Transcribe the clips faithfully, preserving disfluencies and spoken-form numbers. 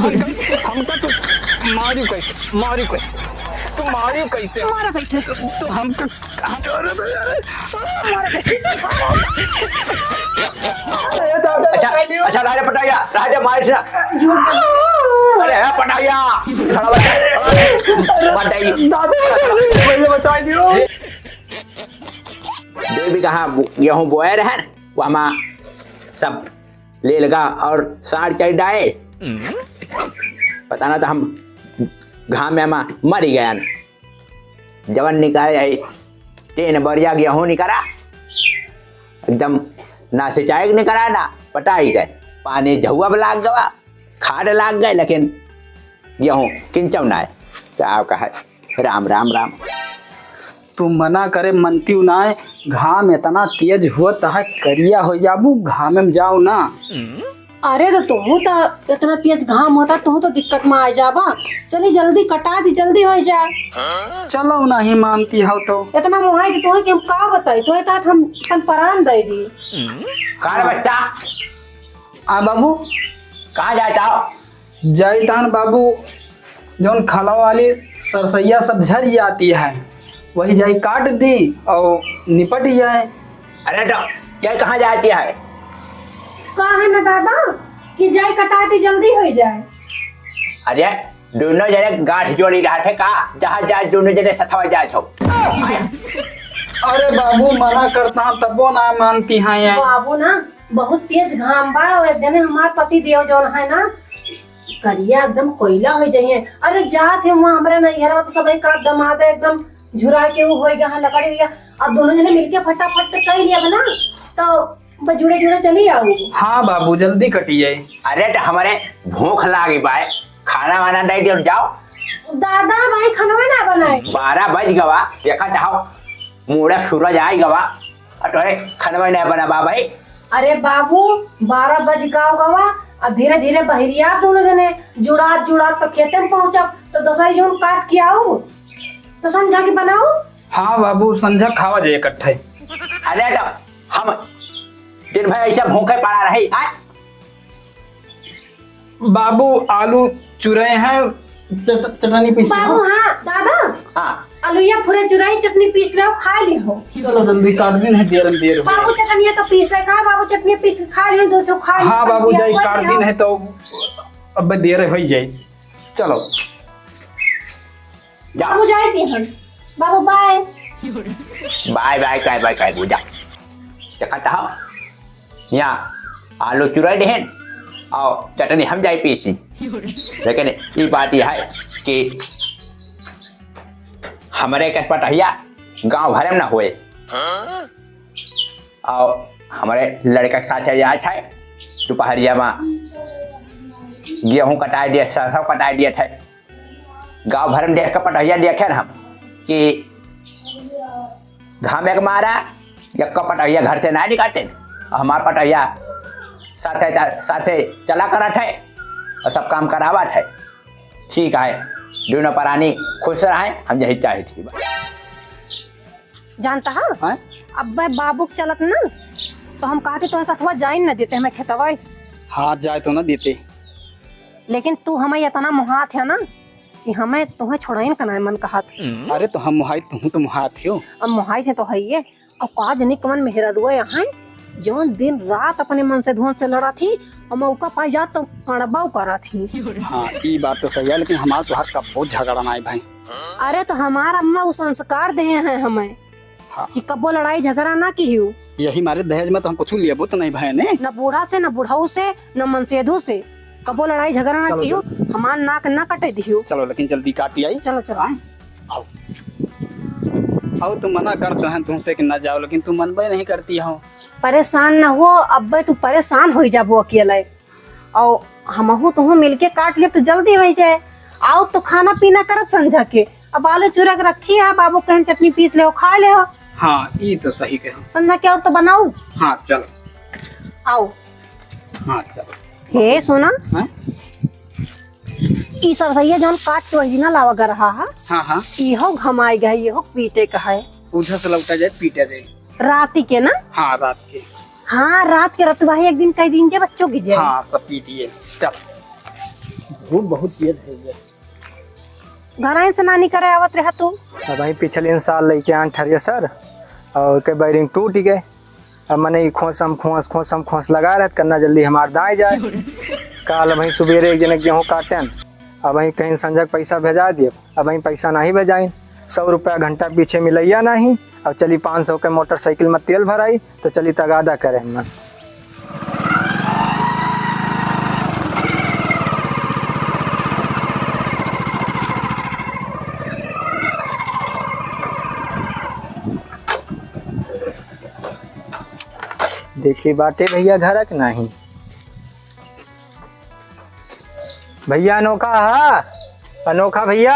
हमका तो मारियो कैसे, मारियो कैसे, तू मारियो कैसे? मारा कैसे? तो हमका, हम, अरे, अरे, अरे। मारा कैसे? अरे दादा, अच्छा, बचाई लियो। अच्छा, राजा पटाया, राजा मार से। अरे, है पटाया। खड़ा बच्चा। अरे, बचाई। दादा, भैया, बचाई लियो। दो बीघा बो-, गेहूं बोए रहे, वो हमा सब ले लगा और सार चढ़ डाए। पता ना तो हम घाम में हमा मर ही गया ना। जवन निकाले आई, तीन बोरिया गेहूं निकला, एकदम ना सिंचाई निकला, ना पटाई गए, पानी झुआ लाग गवा, खाद लाग गए, लेकिन गेहूं किंचौ ना है। क्या कहा, राम, राम, राम। तू मना करे मनतिउ ना है, घाम इतना तेज होत है, करिया हो जाबू, घाम में जाओ ना। अरे तो तुहू तो इतना तेज घाम होता, तुहू तो दिक्कत में आ जाबा। चली जल्दी कटा दी, जल्दी हो जाए। चलो नहीं मानती हो तो। इतना मोहाई तो तुहे कि हम का बताई, तुहे तात हम अपन परान दे दी। का रे बच्चा? आ बाबू। कहाँ जाता हो? जाई तान बाबू, जौन खलवा वाली सरसैया सब झर जाती है, वही जाई काट दी और निपट जाए। अरे तो ये कहाँ जाती है? का है ना दादा कि जाई कटा दी, जल्दी हो जाए। अरे दोनों जने गांठ जोड़ी रहा थे का, जहाँ जाए दोनों जने सथवा जाए छो। अरे बाबू मना करता हूँ तबो ना मानती हैं ये। बाबू ना बहुत तेज घाम बा, और एक जने हमार पति देव जौन है ना, करिया एकदम कोयला हो जाइए। अरे जात है वहाँ हमरे नैहरवा तो सबही का दमाद एकदम झुरा के उ होई गया लकड़ी हुई। अब दोनों जने मिलके फटाफट कर लिया बना, तो बस जुड़े जुड़े चली आओ। हाँ बाबू, जल्दी कटी जाए। अरे तो हमारे भूख लागी बाय, खाना वाना दे दियो, जाओ। दादा भाई, खाना ना बनाए। बारह बज गवा, देखा जाओ, मुड़ा सूरज आई गवा, और तोरे खाना ना बना बा भाई। अरे बाबू, बारह बज गाँव गवा, अब धीरे धीरे बहरिया दोनों जने जुड़ात जुड़ात तो खेते में पहुँचब, तो दोसर जौन काट के आऊ, तो संझा के बनाऊ। हाँ बाबू, संझा खावा जाए इकट्ठे। अरे तो हम दिन भर ऐसे भूखे पड़ा रही, आय? बाबू आलू चुरे हैं, चट-, चटनी पीस बाबू, लो। हाँ, दादा। हाँ। आलूया फुरे चुराई, चटनी पीस लो, खा ली हो। चलो जल्दी, काट दिन है, देर में देर हो। बाबू, चटनिया तो पीसे का, बाबू, चटनिया पीस के खा ली, दो ठो खा ली, हाँ बाबू, चटनिया जाई, खा काट ली दिन हो। है तो अब देर हो जाई। चलो। जा। बाबू, जाई दी हम। बाबू, बाय। बाय, बाय, काय, बाय, काय, जा। देखा था, यहाँ आलू चुराई देहन, और चटनी हम जाई पीसी। लेकिन ई बात यह है कि हमरे कस पटहिया गाँव भरे में ना होए। और हमरे लड़का के साथ जात है, दोपहरिया में गेहूँ कटाई दिए, सरसों कटाई दिए थे। गाँव भर में देख के पटहिया देखे न हम कि घाम एक मारा, एक पटहिया घर से ना निकालते। हमार पटहिया साथे, साथे चला करत है और सब काम करावत है। ठीक है, दोनों परानी खुश रहे, हम यही चाहे थी। जानता है? हैं? अब मैं बाबू के चलत ना, तो हम कहते तोहरे सथवा जाइन न देते, हमें खेतवा। हाँ, जाए तो ना देते। लेकिन तू हमें इतना मोहात है ना कि हमें तोहे छोड़ाइन का ना मन कहत। अरे तो हम मोहाई, तू तो मोहात हो। अब मोहाई थे तो है ये। अब का जनी कमन मेहररुआ यहाँ, जौन दिन रात अपने मनसेधुवन से लड़ा थी, और मौका पाई जात तो कड़बाऊ करा थी। हाँ, ई बात तो सही है, लेकिन हमार तोहार कब्बो झगड़ा ना है भाई। अरे तो हमार अम्मा वो संस्कार दे हैं हमें। हाँ। कि कब्बो लड़ाई झगड़ा ना किहू। यही मारे दहेज में तो हम कुछ लेबो तो नहीं भए ने। न बूढ़ा से, न बुढ़ऊ से, न मनसेधू से। कब्बो लड़ाई झगड़ा ना चलो, किहू। चलो। हमार नाक ना कटे दिहू। चलो, लेकिन जल्दी काटी आई। चलो, चलो। हाँ? आओ। आओ, तुम मना करते हैं तुमसे कि ना जाओ, लेकिन तुम मनबे नहीं करती हो। परेशान ना हो, अब्बे तू परेशान हो जाबो अकेले। और हमहू तुहू मिलके काट लेब तो जल्दी होइ जाए। आओ तो खाना पीना करब संझा के। अब आलू चूरा के रखी है, बाबू कहन चटनी पीस ले हो, खा ले हो। हाँ, ई तो सही कहे। संझा के आओ तो बनाऊ। हाँ, चलो। आओ। हाँ, चलो। हे, सुना। हाँ? ई सरसैया जौन काट के वही ना लावा ग रहा है। हाँ, हाँ। इहो घमाई गए, इहो पीटे का है। उधर से लौटा जाए, पीटा जाए। रात के ना? हाँ, रात के। हाँ, रात के रतुआ एक दिन कई दिन जे बच्चों की जाए। हाँ, सब पीटिए। चल। धूप बहुत तेज है ये। घरहिं से नानी करे आवत रहा तू। अबहीं पिछले साल लइके आन थ्रेसर और के bearing टूट गए। अब मने ई खोसम खोस, खोसम खोस लगा रहत, कन्ना जल्दी हमार दाएँ जाए। काल अबहीं सुबेरे एक जने गेहूँ काटेन, अबहीं कहिन संझक पैसा भेजा दिए, अबहीं पैसा नाहीं भेजाइन। सौ रुपया घंटा पीछे मिलइया नाहीं, और चली पाँच सौ के मोटरसाइकिल में तेल भराई, तो चली तगादा करे हमन। देखी बाटे भइया घरक नाहीं। भइया अनोखा हा? अनोखा भइया।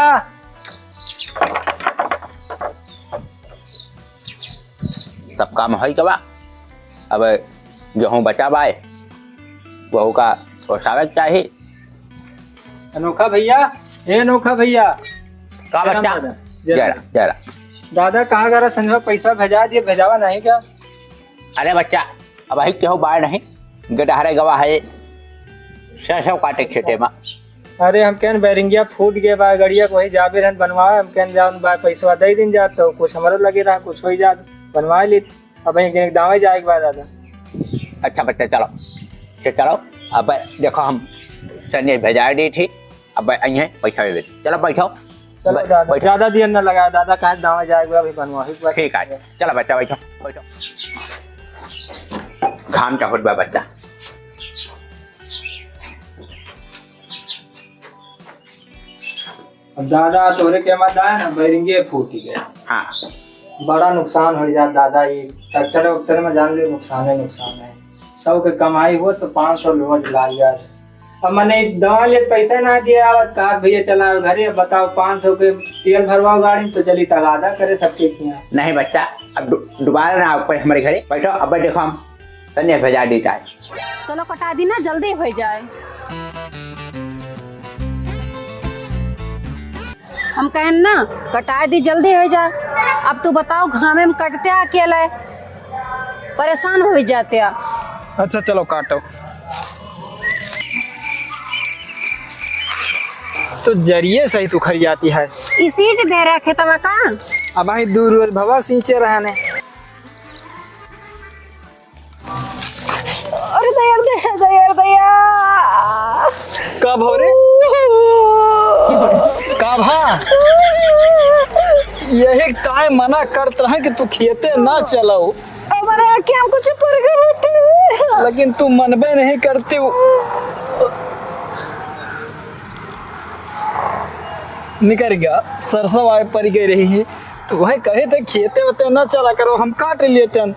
सब काम होइ गवा, अब गेहूँ बचा बाय, वहू का ओसावे के चाही। अनोखा भइया, ए अनोखा भइया। का जय राम बच्चा? दादा, जय जय राम। राम, जय राम। दादा कहाँ गरा संझवा पैसा भेजा दिए, भेजावा नाहीं का? अरे बच्चा, अबहीं केहू बाय नहीं, गडहरे गवा है, सरसों काटे खेते में। अरे हम कहन बैरिंगिया फूट गए बा, गड़िया को वही जाबे रहन बनवावे, हम कहन जान बा पैसवा दे दिन जात तो कुछ हमरो लगे रहा, कुछ होइ जात बनवा ली। अब एक दावे जाए के बाद दादा। अच्छा बच्चा चलो, चलो, अब देखो हम सन्नी भेजा दी थी, अब अइहें पैसा दे दे। चलो बैठो। चलो बै-, दादा, बैठो। ज्यादा देर न लगाए दादा, काहे दावे जाए के बाद अभी बनवा ही एक बार। ठीक है, चलो बच्चा बैठो, बैठो। घाम चहुट बा बच्चा। अब दादा तोरे के मत आए ना, बैरिंगे फूट गया। हाँ। बड़ा नुकसान होइ जात दादा, ये ट्रैक्टर वैक्टर में जान ले नुकसान है, नुकसान है। सौ के कमाई हो तो पाँच सौ लोड लाग जात। अब मने दवा ले पैसा ना दिया, आवत का भइया चला घरे, अब बताओ पाँच सौ के तेल भरवाओ गाड़ी में तो चली तगादा करे सबके किया। नहीं बच्चा, अब दु-, दोबारा ना आओ पे हमरे घरे, बैठो, अब देखो हम तन्ने भेजा दी जाए। चलो कटा दी ना, जल्दी होइ जाए। हम कहन ना, कटाए दी, जल्दी होइ जाए। अब तू बताओ, घामे में कटते अकेले, परेशान होइ जाते। अच्छा, चलो काटो। तो जरिए सही तू खरियाती है। इसी से दे रहे खेतवा का? अब भाई दू रोज भवा सींचे रहने। अरे दया, दया, दया, दया। का भो रे? का भा? यही ताय मना करत रहे कि तू खेते ना चलो। हमारे आँखें हमको चुप कर गए होते। लेकिन तू मनबे नहीं करती हो। निकर गया, सरसों आए पड़ गई रही है। तू वहीं कहे थे खेते वेते ना चला करो, हम काट लेते हैं।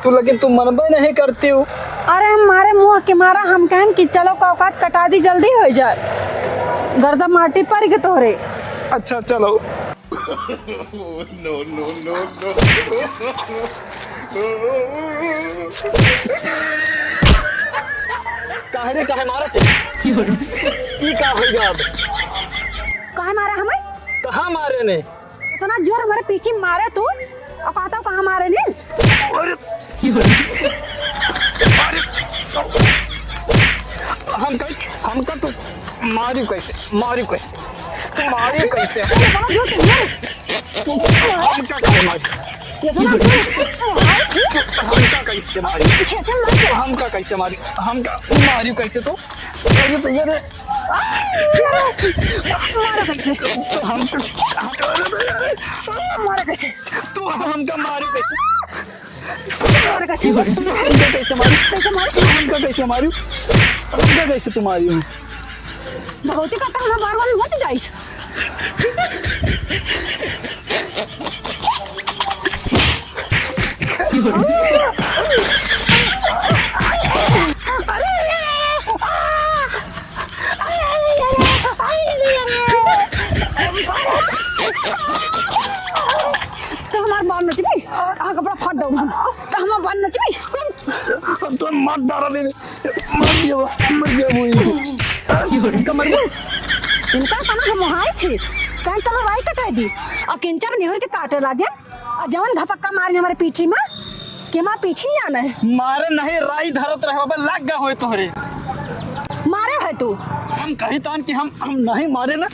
तू लेकिन तू मनबे नहीं करती हो। अरे हमारे मुँह के मारा हम कहन कि चलो काकात कटा दी, जल्दी होइ जाए, गर्दा माटी पड़ गए तोहरे। अच्छा चलो। No, no, no, no। काहे रे, काहे मारत है? ई का होइगा अब? काहे मारा हमें? कहाँ मारे ने? इतना जोर हमारे पीठी मारे तू, और कहता हूँ कहाँ मारे ने? अरे, अरे, हमका, हमका तू मारी कैसे, मारी कैसे, तू मारी कैसे? इतना जोर से मारे। तू हमका कैसे मारी? इतना जोर से मारे। हमका कैसे मारी? खेते में मार के। हमका कैसे मारी? हमका मारी कैसे तू? अरे भैया रे। मारो कैसे? तो हम तो, अरे भैया रे। मारो कैसे? तू हमका मारी कैसे? मारो कैसे? तू हमका कैसे मारी? कैसे मारी? तू हमका कैसे मारी? हमका कैसे तू मारी? भगवती का तो हमारा बार बार मत जाइस। तो हमार बाल नचबी, आ कपड़ा फाट दउड़ हम। तो हमार बाल नचबी। अब तो मत डारा दे। मर गया, मर गया वो। इनका मर गया। इनका तना हम वहाँ थी। कहीं चलो राई कटाई दी। और किंचर निहुर के काटे लागे। और जवन धपक्का मारे हमारे पीठी में, कि हमारे पीठी जाना है। मारे नहीं, राई धरत रहे, अबे लग गया होए तोहरे। मारे है तू। हम कही तान कि हम, हम नहीं मारे ना।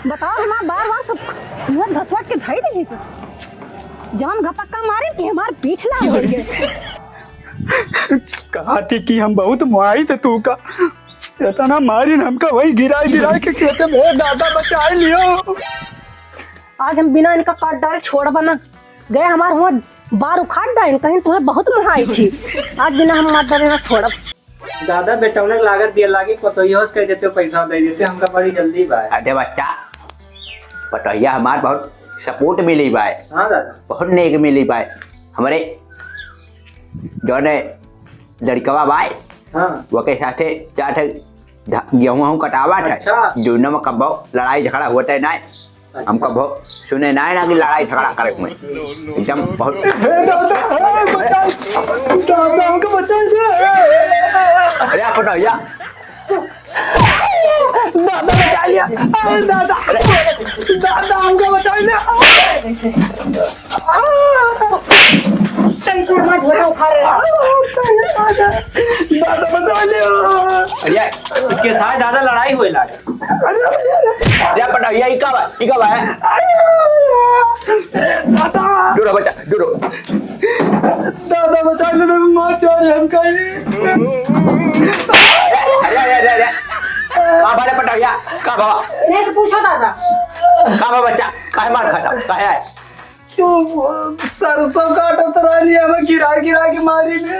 बताओ, हमार बार बार सब मुंह घसवट के धई देही से। जवन घपक्का मारी कि हमार पीठ लाल हो गए। कहा थी कि हम बहुत मुआई थे तू का, इतना मारिन हमका वही गिराए गिराए के खेते में, दादा बचा लियो। आज हम बिना इनका काट डाले छोड़ब ना। गए हमार हुआ बार उखाड़ डाइन, कहीं तुम्हें बहुत मुहाई थी। आज बिना हम मार डाले ना छोड़ब। दादा बेटौने के लागत दिया लागी, पतोहियो से कह देते, पैसा दे देते, हमका बड़ी जल्दी बा। अरे बच्चा, पतोहिया हमार बहुत सपोर्ट मिली बाय। हाँ दादा। बहुत नेक मिली बाय। हमरे जौने लड़कवा बाय, हाँ। वो के साथे जात है धा-, गेहूं वहूं कटावत है। अच्छा। दोनों में कब्बो लड़ाई झगड़ा होते ना। अच्छा। हम कब्बो सुने ना है ना कि लड़ाई झगड़ा करे हुए। एकदम बहुत हे दादा, हे बचाओ। दादा, हमको बचाओ। अरे आप बताओ या। दादा बचा लिया। अरे दादा। दादा, हमको बचा लिया। टेंशन मत लो, खा रहे हैं। दादा बचा लिया। अरे, इसके साथ दादा लड़ाई हुए लागे। अरे, अरे, अरे। या पटौहिया, ई का बा? ई का बा, है? दादा। दूर हो बच्चा, दूर हो। दादा बचा ले, मार डाले हमका ये। अरे, अरे, अरे, अरे। का बा रे पटौहिया? का बा? इन्हें से पूछो दादा। का बा बच्चा? काहे मार खाता? काहे आए? तू सरसों काटत रहनी, हमें गिरा गिरा के मारी ले।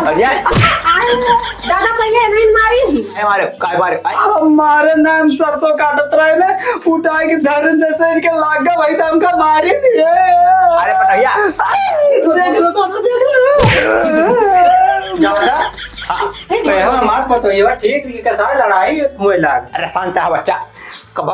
अरे। दादा पहिले नहीं मारी। ए मारे, काय मारे? आय। अब मारे ना, हम सरसों काटत रहे ने, उठा के धरन जैसे इनके लाग गए, वही तो हमका मारी दिए। अरे पटहिया। आय, देख लो, दादा, देख लो। दादा? हाँ। कहो हमार पतोहिया, ठीक, ठीक, कैसा लड़ाई मुए लाग। अरे शांत है बच्चा, कब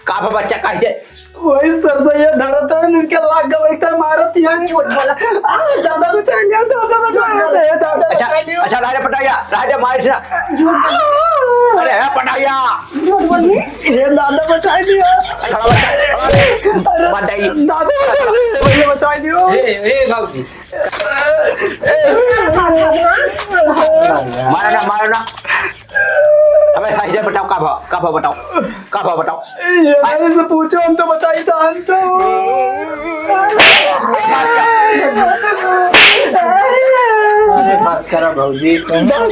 का भा बच्चा, काहे से? वही सरसों ये धरत है, इनके लाग गए, वही तो मारत है। झूठ बोला। आ, दादा बचा लिया, दादा बचा लिया, दादा अच्छा, बचा लिया। अच्छा, राजा पटाया, राजा मार इतना। झूठ बोला। अरे, है पटाया। झूठ बोली। ये दादा बचा लिया। अच्छा, बचा, अरे, अरे, बचाई। दादा बचा लिया, भैया बचा लिया। ए, ए, बाबूजी। मारो ना, मारो ना। अबे सही से बताओ, का भाव, का भाव बताओ, का भाव बताओ। ये भाई से पूछो, हम तो बताई था, हम तो। अरे बस करो भौजी, तुम। दादा, दादा,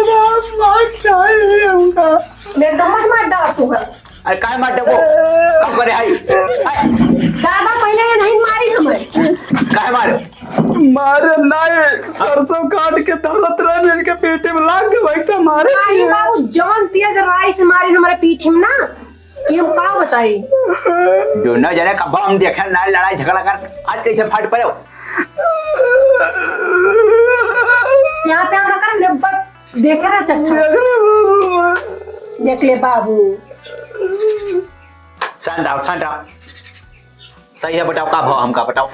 दादा, मार डाल रहे हमका। एकदम मत मार डाल तू। अरे काहे मार देबो? का करे हाई? हाय। दादा पहिले ये नहीं मारी हमें। काहे मारे? मारे नाय, सरसों काट के धरत रहन, इनके पेटे में लाग गए, भाई, तो मारे। अरे बाबू, जवन तेज राई से मारी हमारे पीठ में ना, कि हम का बताई? दोनों जने कब हम देखे ना लड़ाई झगड़ा कर, आज कैसे फाट पड़े हो? प्यार प्यार ना कर, ले बस देखे ना चट्टा। देख ले बाबू। देख ले बाबू। शांत रहो, शांत रहो। सही है, बताओ, का भाव हमका बताओ।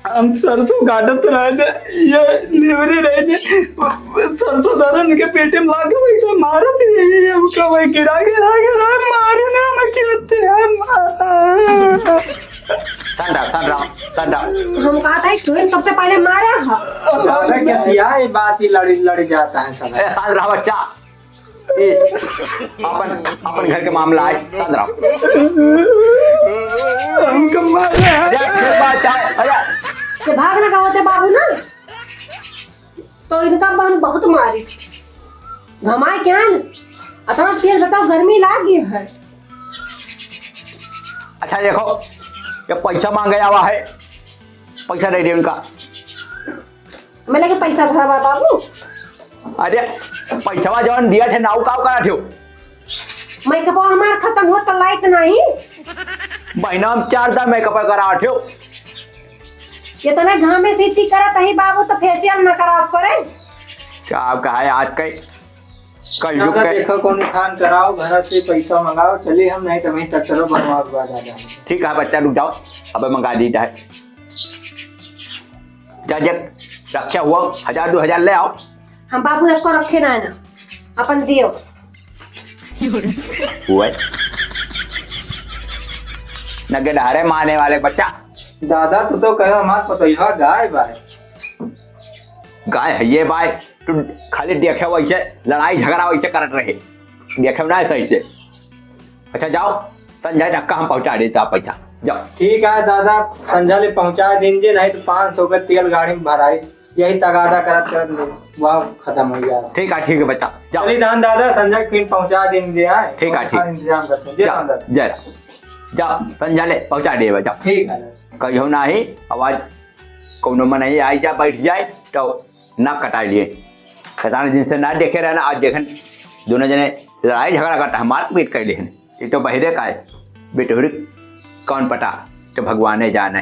हम सरसों काटत रहे ने, ये निवरी रहे ने, सरसों धरन के पेटे में लाग गए, तो मारत ही हमका वही गिरा, गिरा, गिरा, मारे ना, हम खेलते हैं, मार। ठंडा, ठंडा, ठंडा। हम कहा था, तू ही सबसे पहले मारा है। ज्यादा क्या सिया, ये बात ही लड़, लड़ जाता है सब। अरे, शांत रहो बच्चा। ए, अपन, अपन घर के मामला है, शांत रहो। हमको मारा है। अरे, फिर बात क्या है? अरे। तो भाग ना गवा थे बाबू ना, तो इनका बहन बहुत मारी। घमाए क्या न? अतना तेल बताओ, गर्मी लाग गई है। अच्छा देखो, ये पैसा मांगे आवा है, पैसा दे दे उनका। मैं लगे पैसा भरा बा बाबू। अरे, पैसवा जौन दिया थे, नाऊ काव करा थे? मेकअप हमार खत्म हो तो लाइत नहीं। महीना में चार दान मेकअप करा थे। इतने घामे से इतनी करत ही बाबू, तो फेशियल न कराव पड़े। का कहा है आज के कलयुग दादा के। देखो कौन खान कराओ, घर से पैसा मंगाओ, चलिए हम नहीं तो वहीं ट्रैक्टरों बनवा के बाद आ जाएंगे। ठीक है बच्चा, रुक जाओ, अबे मंगा दी जाए। जा, जा, रक्षा हुआ, हजार दो हजार ले आओ। हम बाबू एक को रखे ना है ना, अपन दियो। ओए। न के डहरे माने वाले बच्चा। दादा, तू तो कहो हमार पतोहिया गाय बाय। गाय है ये बाय, तू खाली देखे वैसे लड़ाई झगड़ा वैसे करत रहे, देखे ना सही से। अच्छा जाओ, संझा तक हम पहुँचा देता पैसा, जाओ। ठीक है दादा, संझा ले पहुँचा दीजिए, नहीं तो पाँच सौ के तेल गाड़ी में भराई, यही तगादा करत करत ले, वह खत्म हो गया। ठीक है, ठीक है बच्चा, जाओ। चलिए धान दादा, संझा के फिर पहुँचा दीजिए, हाँ? ठीक है, ठीक। इंतजाम करते हैं। जय जाओ, राम दादा। जय राम। जाओ, संझा ले पहुँचा देबा, जाओ। ठीक है। कहियो नाही, आवाज कौनो मनई आई जा, बैठ जाए, तो नाक कटाई लिए। शैतान जिनसे ना देखे रहना, आज देखन दोनों जने लड़ाई झगड़ा करता है, मारपीट कर लेहन। ये तो बहिरे का है, बिटोरी कौन पटा, तो भगवाने जाने।